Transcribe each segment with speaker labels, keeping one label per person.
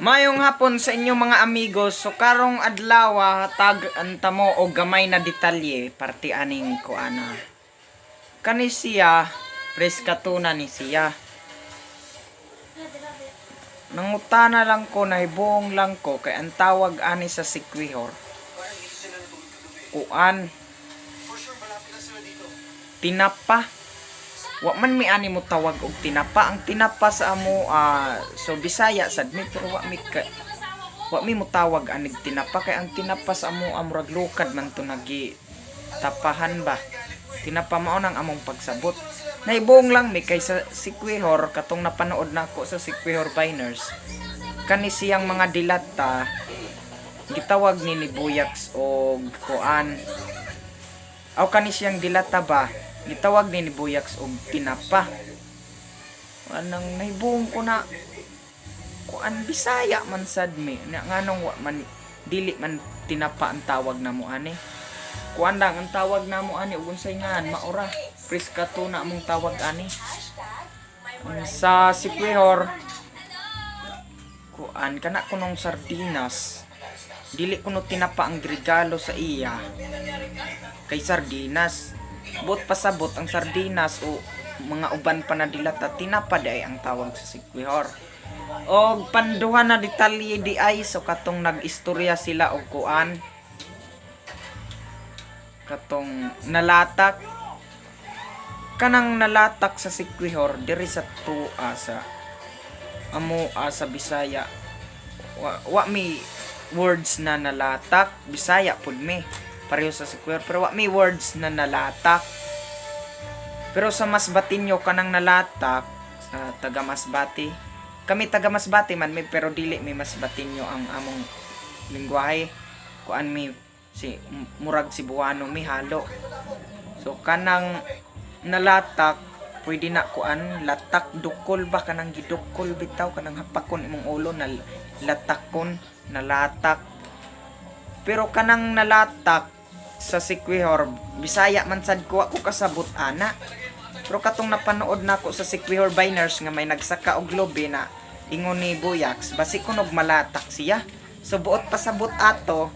Speaker 1: Mayong hapon sa inyo, mga amigos. So karong adlaw, tag tamo og gamay na detalye parte aning kuana. Kani siya, preskatuna ni siya. Nangutana lang ko, nahibuong lang ko kay ang tawag ani sa Siquijor, kuan, tinapa. Wa man mi ani mo tawag og tinapa. Ang tinapa sa amo, so Bisaya sad mi, pero wa mi mo tawag anig tinapa kay ang tinapa sa amo, murag lukad man to nagi tapahan ba. Tinapa mao nang among pagsabot. Nahibuong lang mi kay sa Siquijor, katong napanood nako sa Siquijor Biners, kani siyang mga dilata gitawag ni Buyaks og kuan. Aw, kani siyang dilata ba, gitawag ni Buyaks og tinapa. Anang nahibuong ko na kuan, Bisaya man sad mi na, nganong wa man, dili man tinapa ang tawag namo ani? Kuan lang ang tawag namo ani ug unsay ngan maora, preskato na among tawag ani. Ang sa Siquijor, kuan kana kunong sardinas. Dili kuno tinapa ang regalo sa iya kay sardinas. Buot pasabot, ang sardinas o mga uban pa na dilata, tinapa diay ang tawag sa Siquijor. Og panduha na detalye di ay, so katong nag-istorya sila og kuan, katong nalatak. Kanang nalatak sa Siquijor, diri sa tua, sa amo, sa Bisaya, wa mi words na nalatak. Bisaya pud mi, pareho sa Siquijor, pero wa mi words na nalatak. Pero sa Masbatinyo, kanang nalatak sa taga Masbate, kami taga Masbate man mi, pero dili mi Masbatinyo ang among lingwahe. Kuan mi, si murag Cebuano mi, halo. So kanang nalatak, pwede na kuan, latak, dukol ba, kanang gidukol bitaw, kanang hapakon imong ulo na latakon, nalatak. Pero kanang nalatak sa Siquijor, Bisaya man sad ko, ako kasabot ana. Pero katong napanood nako sa Siquijor Biners nga may nagsaka og lobe na ingon ni Buyaks, basi kunog malatak siya. So buot pasabot ato,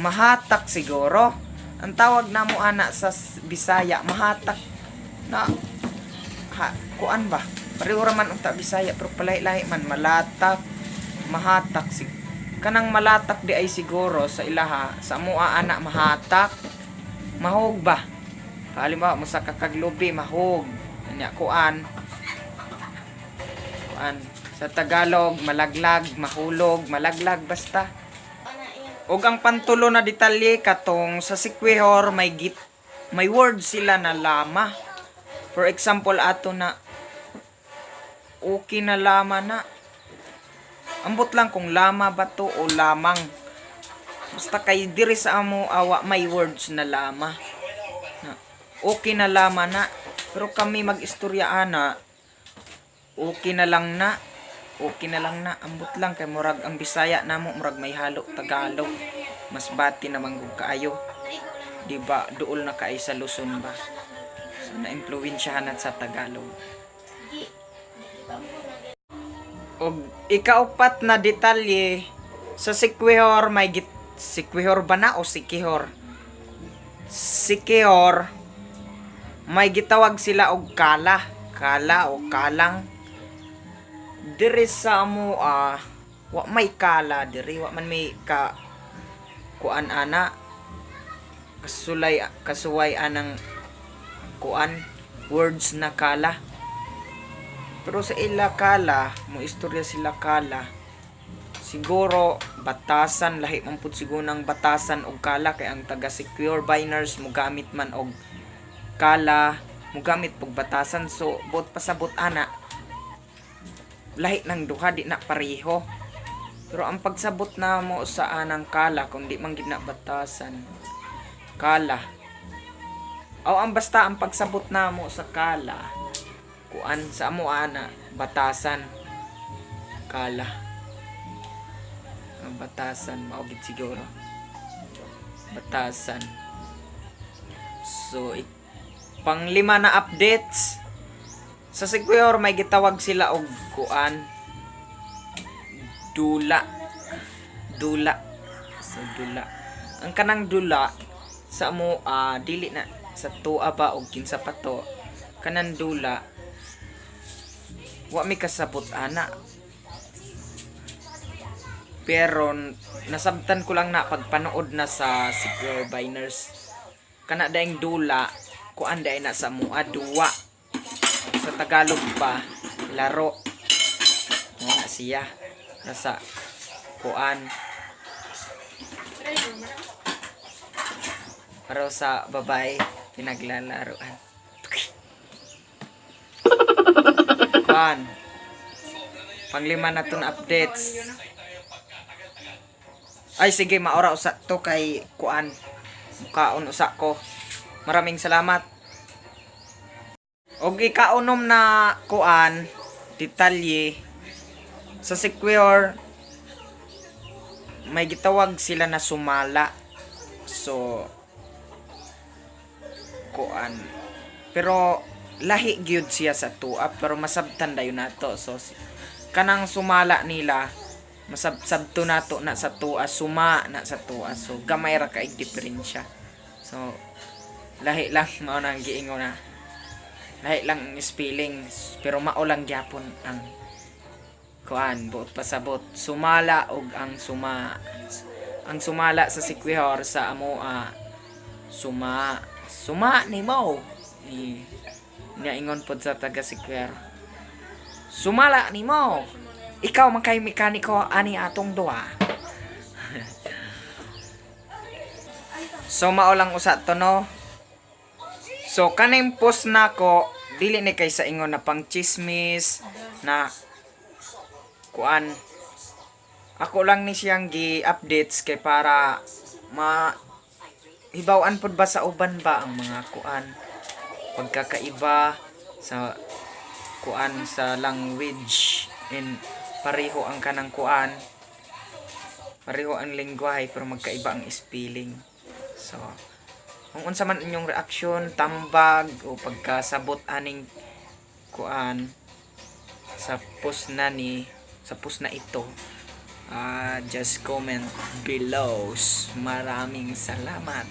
Speaker 1: mahatak siguro. Ang tawag namo ana sa Bisaya, mahatak na ha, kuan ba? Pareho ra man unta Bisaya, pero palahi-lahi man malatak, mahatak. Si kanang malatak di ay siguro sa ilaha, sa amoa ana mahatak, mahog ba. Halimbawa, mo saka kag lubi, mahog. Nya kuan kuan sa Tagalog, malaglag, mahulog, malaglag, basta. Ug ang pantulo na detalye, katong sa Siquijor, may word sila na lama. For example, ato na okay na lama na. Ambot lang kung lama ba to o lamang. Basta kay diri sa amo awa may words na lama. Na, okay na lama na. Pero kami mag-istorya ana, okay na lang na. Okay na lang na. Ambot lang kay murag ang Bisaya namo murag may halo Tagalog. Masbate naman gud kaayo. Di ba duol na kay sa Luzon ba? So na-impluwensyahan na sa Tagalog. Og ikaupat na detalye, sa Siquijor may git Siquijor ba na o Sikihor? Siquijor, may gitawag sila og kala, kala o kalang. Diri sa amo, wa may kala diri, wa man may ka kuan ana, kasulay kasuway anang kuan, words na kala. Pero sa ila kala, mo istorya sila kala. Siguro batasan, lahi man pud siguro ng batasan og kala kay ang taga Siquijor Biners mo gamit man og kala, mo gamit pug batasan. So buot pasabot ana, lahi ng duha, di na pareho. Pero ang pagsabot namo sa anang kala, kung di man gid na batasan, kala. O ang basta ang pagsabot namo sa kala, kuan sa amo ana, batasan. Kala. Ang batasan mao gid siguro. Batasan. So panglima na updates. Sa Siquijor may gitawag sila og kuan, dula. Dula. So dula. Ang kanang dula sa amoa, dili na sa tua ba og kinsa pa to. Kanang dula, wa mi kasabot ana. Pero nasabtan ko lang na pagpanood na sa Siquijor Biners. Kana daing dula, kuan day na sa amoa, duwa. Sa Tagalog pa, laro. Mao na siya. Nasa kuan. Pero sa babae, pinaglalaruan. Kuan. Panglima na to na updates. Ay sige, maora usa to kay kuan. Mukaon usa ko. Maraming salamat. Og ikaunom na kuan, detalye sa Siquijor, may gitawag sila na sumala. So kuan, pero lahi gyud siya sa tua, pero masabtan dayon nato. So kanang sumala nila, masabsabto nato na sa tua, suma na sa tua. So gamay ra kay diferensya. So lahi lang, mao na ang giingon na lahi lang ang spelling, pero mao lang gyapon ang kuan, buot pasabot, sumala og ang suma. Ang sumala sa Siquijor, sa amoa suma. Suma nimo ni niingon pod sa taga Siquijor, sumala nimo, ikaw man kay mekaniko ani atong duha. So mao lang usa to, no? So kaning post nako, dili ni kay sa ingon na pang chismis na kuan. Ako lang ni siyang gi-updates kay para ma hibaw-an pod ba sa uban ba ang mga kuan, pagkakaiba sa kuan, sa language, in pareho ang kanang kuan, pareho ang lengguwahe pero magkaiba ang spelling. So kung unsa man inyong reaksyon, tambag o pagkasabot aning kuan sa post na ni sa post na ito, just comment below. Maraming salamat.